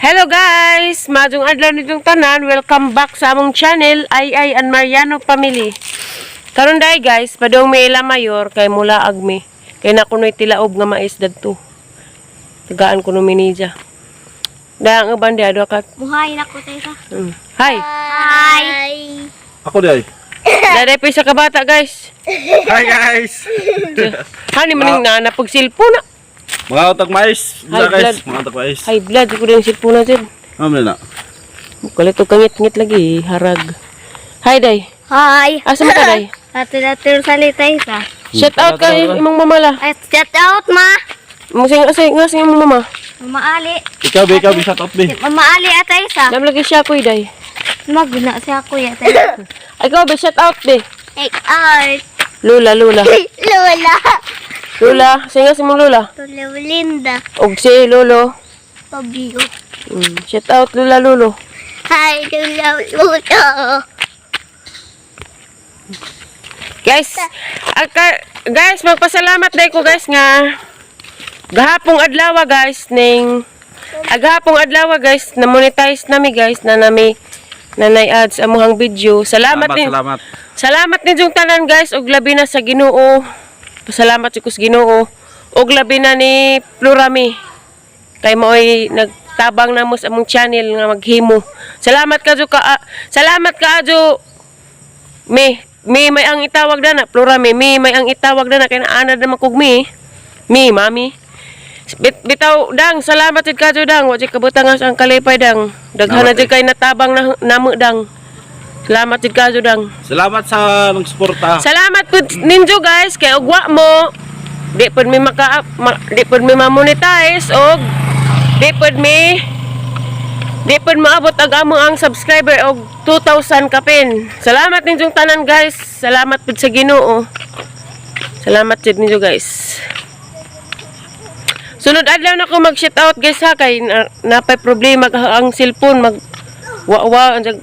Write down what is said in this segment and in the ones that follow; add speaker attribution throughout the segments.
Speaker 1: Hello guys! Maayong adlaw ninyong tanan. Welcome back sa among channel, Ay Ay and Mariano Family. Karon dai guys, padung mi ila mayor kay mulaag mi. Kay na kunoy tilaob nga mais dadto. Tagaan ko no minija. Dahang uban diha duha ka.
Speaker 2: Buhay na ko tayo sa.
Speaker 1: Hi.
Speaker 2: Hi.
Speaker 3: Ako di ay.
Speaker 1: Daday pa isa ka bata, guys.
Speaker 3: Hi guys!
Speaker 1: Hani man ning na pag cellphone na.
Speaker 3: Mga utag mais.
Speaker 1: Hi,
Speaker 3: Hi, guys.
Speaker 1: blood.
Speaker 3: Mga utag mais.
Speaker 1: High blood ko din cellphone na jud.
Speaker 3: Ano na?
Speaker 1: Kalit og kangit-ngit lagi harag. Hi day.
Speaker 2: Hi.
Speaker 1: Asa man ka, day?
Speaker 2: Ato na sali tayo sa.
Speaker 1: Shout out kay imong mamala.
Speaker 2: Ay, shout out, ma.
Speaker 1: Imong sing sing sing imong mama.
Speaker 2: Mama Ali.
Speaker 3: Ikaw be, ikaw be, shout out be.
Speaker 2: Mama Ali atay sa.
Speaker 1: Dam lagi siya ko day.
Speaker 2: Maguna siya kuya tayo.
Speaker 1: Ikaw be, shout out be.
Speaker 2: Take out.
Speaker 1: Lula, Lula.
Speaker 2: Lola.
Speaker 1: Lula, singa si mong Lula.
Speaker 2: Lola Linda.
Speaker 1: Og si Lolo.
Speaker 2: Pabio.
Speaker 1: Shout out Lula, Lolo.
Speaker 2: Hi, Lola Lolo.
Speaker 1: Guys, guys, magpasalamat dai ko guys nga gahapong adlaw guys ning agahapong adlaw guys na monetize nami guys na nami nanay ads amuhang video. Salamat,
Speaker 3: Salamat,
Speaker 1: din.
Speaker 3: salamat.
Speaker 1: Salamat ninyong tanan guys ug labi na sa Ginoo. Pasalamat jud ko sa Ginoo ug labi na ni Plurami. Kay maoy nagtabang namo sa among channel nga maghimo. Salamat kadyo ka ah, salamat kaadyo mi mi may ang itawag dana Plurami, mi may ang itawag dana kay naanad na makog mi. Mi mami. Bitaw dang, salamat jud kadyo dang, wa jud kabutang ang kalipay dang. Daghan na
Speaker 3: Salamat,
Speaker 1: jud kay natabang na namo dang. Salamat jud kadyo dang.
Speaker 3: Salamat sa nagsuporta.
Speaker 1: Salamat pud ninyo guys kay ugwa mo di pud mi maka ma, di pud mi ma-monetize og di pud maabot ang amo ang subscriber og 2,000 kapin. Salamat ninyong tanan guys. Salamat pud sa Ginoo. Salamat jud ninyo guys. Sunod adlaw na ko mag-shout out guys ha kay na, napay problema ang cellphone mag wa-wa ang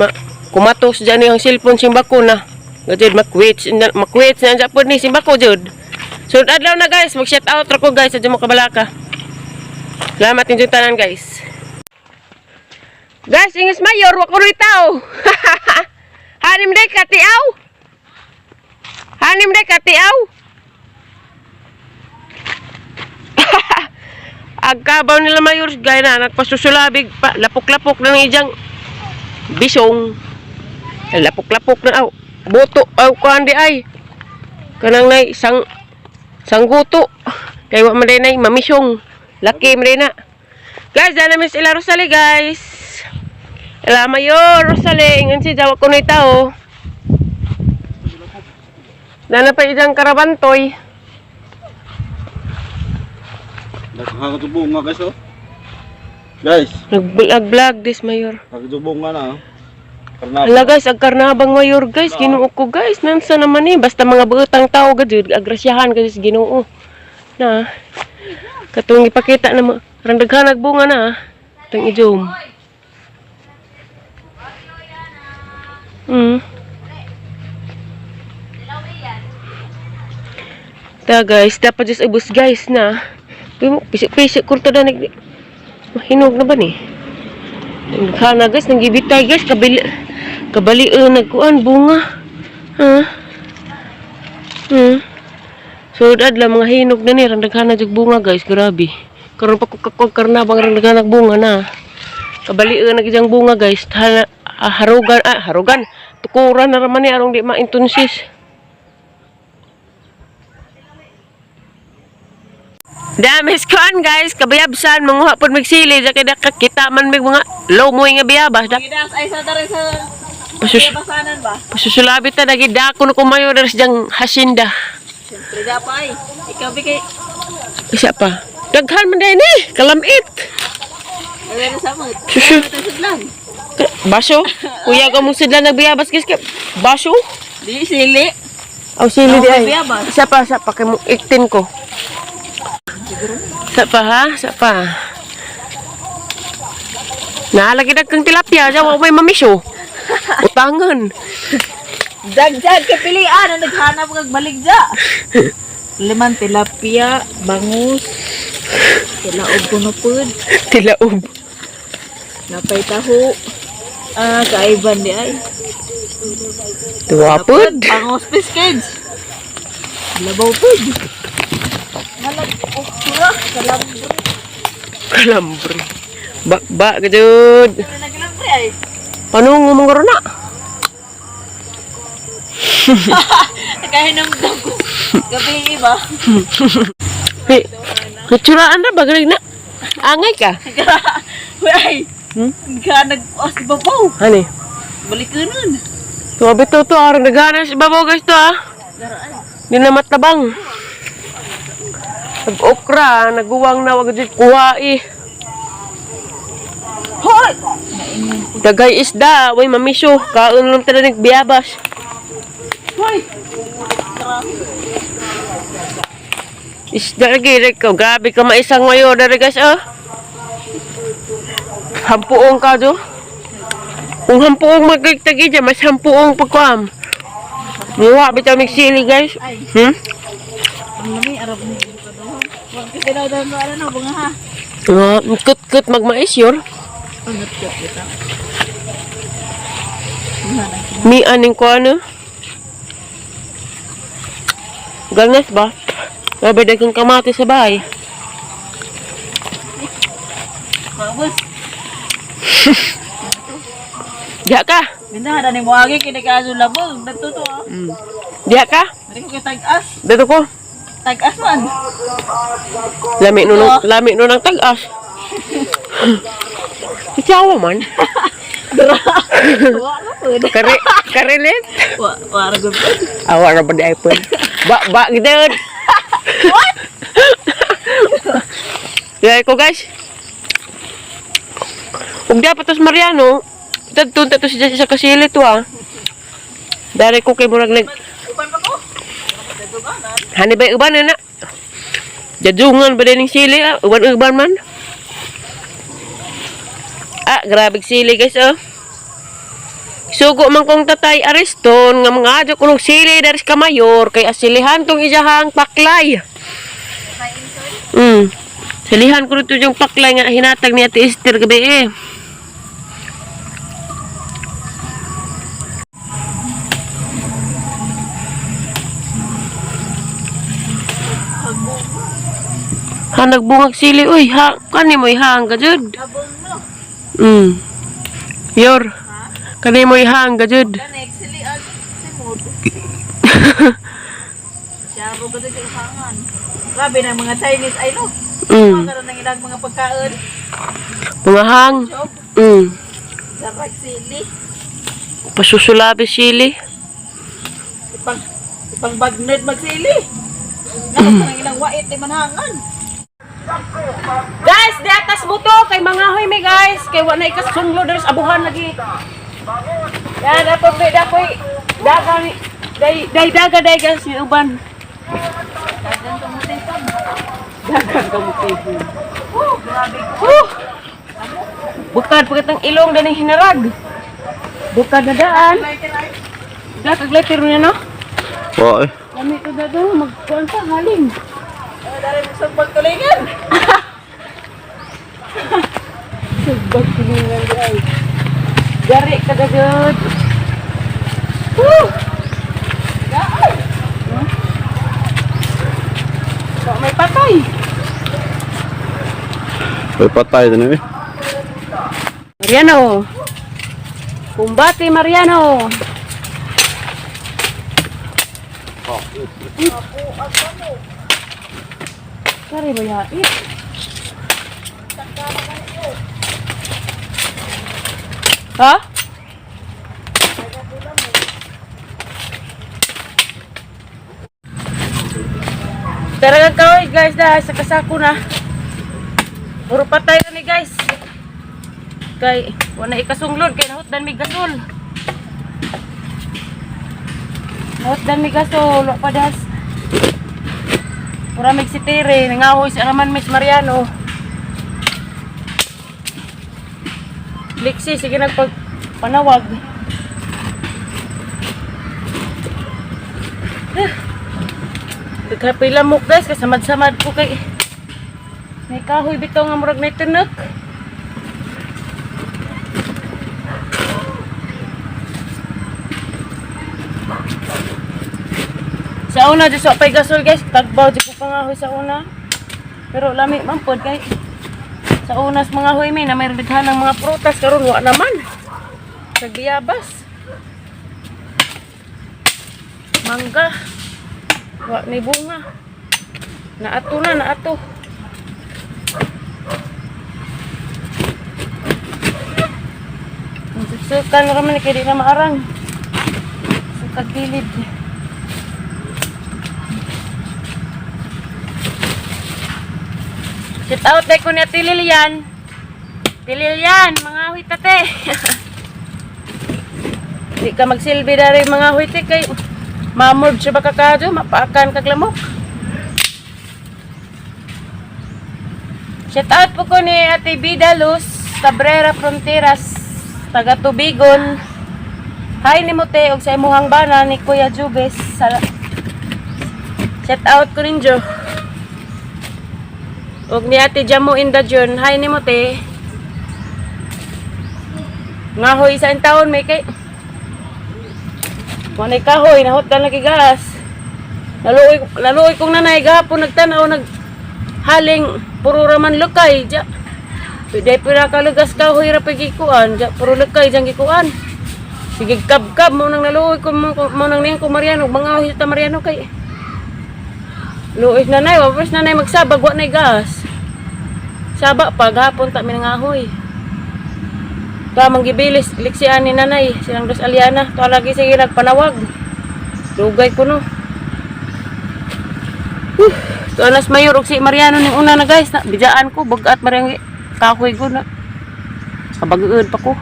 Speaker 1: ma, kumatos dyan yung cellphone simbako na. Gajud makwits na makwits na pod ni simbako jud. Sunod adlaw na guys, mag shout out ra ko guys sa mo kabalaka. Salamat ninyong tanan guys. Guys, ingis mayor wa ko tao. Hanim day katiaw. Hanim day katiaw. Agkabaw nila mayor gaya na nagpasusulabig pa lapok-lapok na ng ijang bisong. Lapok-lapok na aw buto aw kuan di ay kanang nay sang sangguto kay wa man day nay mamisong laki man day na guys. Dana miss ila Rosalie guys, ila mayor Rosalie, ingon si jawa kunoy tao. Dana pa ijang karabantoy.
Speaker 3: Nakakatubong nga guys oh. Guys,
Speaker 1: Nag-vlog this mayor.
Speaker 3: nakakatubong nga na oh. Karnap.
Speaker 1: Hala guys, ag karnabang mayor guys, Ginoo ko guys, nansa naman eh, basta mga butang tao gud, agrasyahan guys Ginoo. Na. Katong ipakita na mo, randaghan bunga na. Tang i-zoom. Ta guys, dapat just ubos guys na. Pisik-pisik ko to na nag hinog na ba ni? Nagkana guys, nagibitay guys, kabili kabalian nagkuan bunga. Ha? So adla mga hinog na ni, randaghan na jud bunga guys, grabe. Karon pa ko kakog karnabang randaghan nag bunga na. Kabalian na gid bunga guys. Hala, ah, harugan, ah, harugan. Tukuran na raman ni arong di maintunsis. Damis kuan guys, kabayabsan manguha pod mig sili sa kay kita man mig mga lomoy nga biyabas. Dak
Speaker 4: Gidas ay sa dere sa
Speaker 1: pasus
Speaker 4: basanan ba?
Speaker 1: pasusulabit ta dagi dako no kumayo deres jang hasyenda.
Speaker 4: Siyempre da pa ay. Ikaw bi kay
Speaker 1: Isa pa. Daghan man din eh, kalamit.
Speaker 4: ay sa mo.
Speaker 1: Susu.
Speaker 4: Sudlan.
Speaker 1: Baso. Kuya ka mong sidlan nagbiyabas guys kay baso.
Speaker 4: Di sili.
Speaker 1: Aw sili di ay.
Speaker 4: Biyabas.
Speaker 1: Isa pa kay mo iktin ko. Isa pa ha, isa pa. Naalagi na kang tilapia, diyan wa may mamisyo. Utangan.
Speaker 4: Dagjag kay pilian ang naghanap kag baligja. Liman tilapia, bangus, tilaog kuno pud.
Speaker 1: Tilaob.
Speaker 4: Napay taho. Ah, kaiban di ay.
Speaker 1: Tuwapod.
Speaker 4: Ang hospice kids. Labaw pod. Nalag okra, kalambre.
Speaker 1: Kalambre. Ba, gajud.
Speaker 4: Naglambre ay.
Speaker 1: Panungo mong na.
Speaker 4: Nakahinamdam ko. Gabi iba.
Speaker 1: Hey, hitsuraan na, bagalig na. Angay ka.
Speaker 4: Ay.
Speaker 1: Hmm?
Speaker 4: Nga nag-as babaw.
Speaker 1: Hani?
Speaker 4: Balik ka nun.
Speaker 1: Tuwabi to to, arang nagana sa babaw guys to ah. Di na matabang. Nag-okra, naguwang na, wag dyan kuha eh.
Speaker 4: Hoy!
Speaker 1: Dagay isda, way mamisyo, kaon lang talaga biyabas.
Speaker 4: Hoy!
Speaker 1: Isda lagi, ko, grabe ka maisang mayo, dari guys ah. Hampuong ka do. Kung hampuong magkagtagi dyan, mas hampuong pagkuam. Muha, bitaw migsili guys.
Speaker 4: Ay. Ang lami, Arab ni kaduhon. Wag ka kinaw mo ano na bunga ha.
Speaker 1: Nga, kut-kut magmais yun.
Speaker 4: Angat ka kita.
Speaker 1: Mi aning ko ano? Ganas ba? Grabe dagang kamati sa bahay.
Speaker 4: Maubos.
Speaker 1: Diha ka.
Speaker 4: Ganda na ni mo agi kini kaso labog. Nagtuto ah.
Speaker 1: Diha ka.
Speaker 4: Dili ko kay tag-as.
Speaker 1: Dito ko.
Speaker 4: Tag-as man.
Speaker 1: Lami no ng tag-as. Itsawa man.
Speaker 4: Wa ra pud.
Speaker 1: Kare, karelit.
Speaker 4: Wa wa ra gud.
Speaker 1: Awa ra ba di iPhone? Ba, ba, gidod. What? Dahil ko guys. Ug dapat tos Mariano, tadto ta to siya sa kasili to ah. Dari ko kay murag nag
Speaker 4: Upan pa ko. Daduganan.
Speaker 1: Hani ba uban na na? Jadungan ba din yung sili ah? Uban-uban man. Ah, grabe sili guys oh. Sugo man kong tatay Ariston nga mga adyo kunog sili daris ka mayor kay asilihan tong iyahang paklay. Silihan ko rito yung paklay nga hinatag ni Ate Esther gabi eh. Ha nagbungag sili uy, ha kani mo'y hang ka jud.
Speaker 4: Labog no.
Speaker 1: Yor. Kani mo'y hang ka jud.
Speaker 4: Kanek sili ag simod. Siya ro gud kay hangan. Grabe na mga Chinese ay no. Karon nang ilang mga pagkaon.
Speaker 1: Mga hang.
Speaker 4: Job. Sarag sili.
Speaker 1: Pasusulabi sili.
Speaker 4: Ipang ipang bagnerd magsili. Nakas nang ilang wait di manhangan.
Speaker 1: Guys, di atas mo to kay mga hoy mi guys, kay wa na ikasunglo diri sa abuhan lagi. Yan dapat be dakoy daga ni day day daga day guys ni uban.
Speaker 4: Dagan kamuti pa.
Speaker 1: Dagan kamuti.
Speaker 4: Oh, grabe ko.
Speaker 1: Woo! Bukad pagkatang ilong daning hinarag. Bukad na daan.
Speaker 4: Lighter ay.
Speaker 1: Dakag lighter niya no.
Speaker 3: Wa eh.
Speaker 1: Lami to dato magkuan pa haling.
Speaker 4: Dali mo sa pagtulingan.
Speaker 1: Sugbag kulingan guys. Gari ka dagod. Woo!
Speaker 4: Daan.
Speaker 1: Ba, may patay.
Speaker 3: May patay din eh.
Speaker 1: Mariano. Kumbate Mariano. Kare ba ya? Ha? Tara kaway guys dahil sa kasako na. Puro patay na ni guys. Kay wala ikasunglod kay nahutdan mi gasol. Nahutdan mi gasol, wa pa das. Pura mig sitere, nangahoy si Araman Miss Mariano. Liksi sige nagpag panawag. Nagkapoy lamok guys, kasamad-samad ko kay may kahoy bitaw nga murag may tunok. Sa una di sa pay gasol guys, tagbaw di ko pangahoy sa una. Pero lami man pod kay sa unas mga huy may na may daghan ng mga prutas karon wa naman. Sa giyabas. Mangga. Wa ni bunga. Naato na, naato. Ang suksukan ra man kay di na maarang. Sa tagilid. Shout out kay ko ni Ate Lilian. Ate Lilian, mga huy tate. Di ka magsilbi dari mga huy te kay mamod siya baka kadyo, mapaakan kag lamok. Shout out po ko ni Ate Bida Luz Cabrera Fronteras, taga Tubigon. Hi ni Mote og sa imuhang bana ni Kuya Jubes. Shout out ko ninyo. Og ni Ate Jamo Inda Jun. Hi ni Mote. Ngahoy sa taon may kay. Wanay kahoy nahot na lagi gas. Naluoy naluoy kong nanay gahapon nagtan-aw nag haling puro raman lukay ja. Pwede pira ka lugas kahoy ra pag gikuan ja puro lukay jang gikuan. Sige kab-kab mo nang naluoy ko mo, mo nang niyang ko Mariano mga hoy ta Mariano kay. Luoy nanay, wa first nanay magsabag wa nay gas. Saba pa gahapon ta minangahoy. Ta manggibilis liksian ni nanay silang dos Aliana. To lagi sige nagpanawag. Dugay ko no. To alas mayor og si Mariano ning una na guys na bidjaan ko bagat Mariano kahoy ko na. Kabagud pa ko.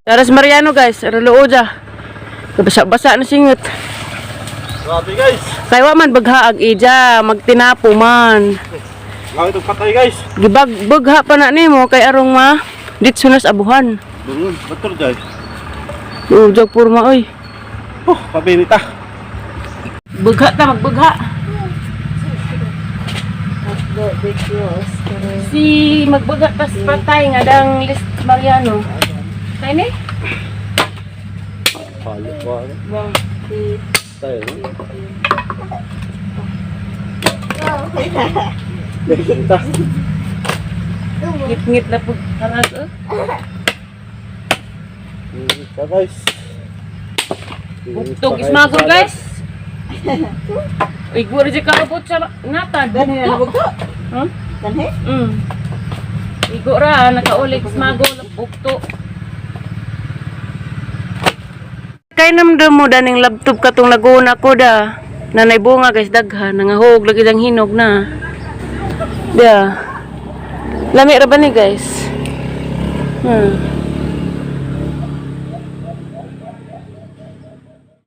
Speaker 1: Taras Mariano guys, rulo ja. Basa-basa na singot.
Speaker 3: Grabe guys.
Speaker 1: Kay wa man bagha ang ija, magtinapo man.
Speaker 3: Langit ang patay guys.
Speaker 1: Gibag bagha pa na nimo kay arong ma ditso nas abuhan.
Speaker 3: Dungon, bator dyan.
Speaker 1: Ujag purma oy.
Speaker 3: Oh, pabilita.
Speaker 1: Bagha ta magbagha. Si magbagha tas patay nga dang list Mariano. Kay ni?
Speaker 3: Palo pa.
Speaker 1: Bang.
Speaker 3: Tayo. Kita.
Speaker 1: Ngit-ngit na pud karas oh.
Speaker 3: Kita guys.
Speaker 1: Bugtog ismagol guys. Uy, gura di ka abot sa natad.
Speaker 4: Ganun na bugto.
Speaker 1: Huh?
Speaker 4: Ganhe?
Speaker 1: Igo ra nakaulik smagol bugto. Kay namdam mo daning laptop katong naguna ko da. Nanay bunga guys daghan nangahog lagi dang hinog na. Da. Lami ra ba ni guys?